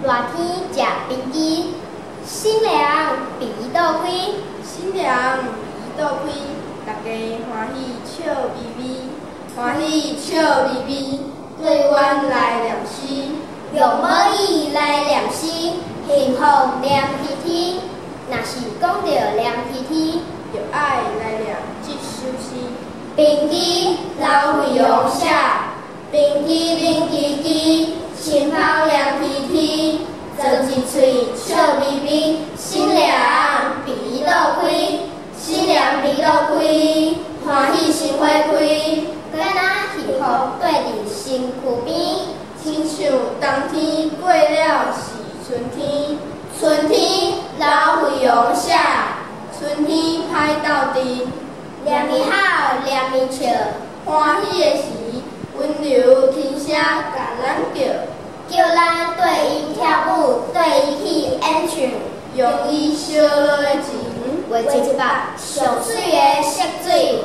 熱天食冰機，新娘鼻倒開，新娘鼻倒開，大家歡喜笑眯眯，歡喜笑眯眯，對阮來念詩，用毛椅來念詩，幸福黏天天。若是講著黏天天，就愛來念這首詩。冰機老飛揚寫，冰機冷吱吱，清風涼披披，裝一喙笑眯眯，新娘鼻倒開，新娘鼻倒開，歡喜心花開，敢若幸福綴佇身軀邊，親像冬天過了是春天，春天老飛揚寫，春天歹鬥陣，連鞭哭，連鞭笑，歡喜的時，溫柔輕聲共咱叫，叫咱綴伊跳舞，綴伊去演唱，用伊燒落的錢，畫一幅上媠的色水。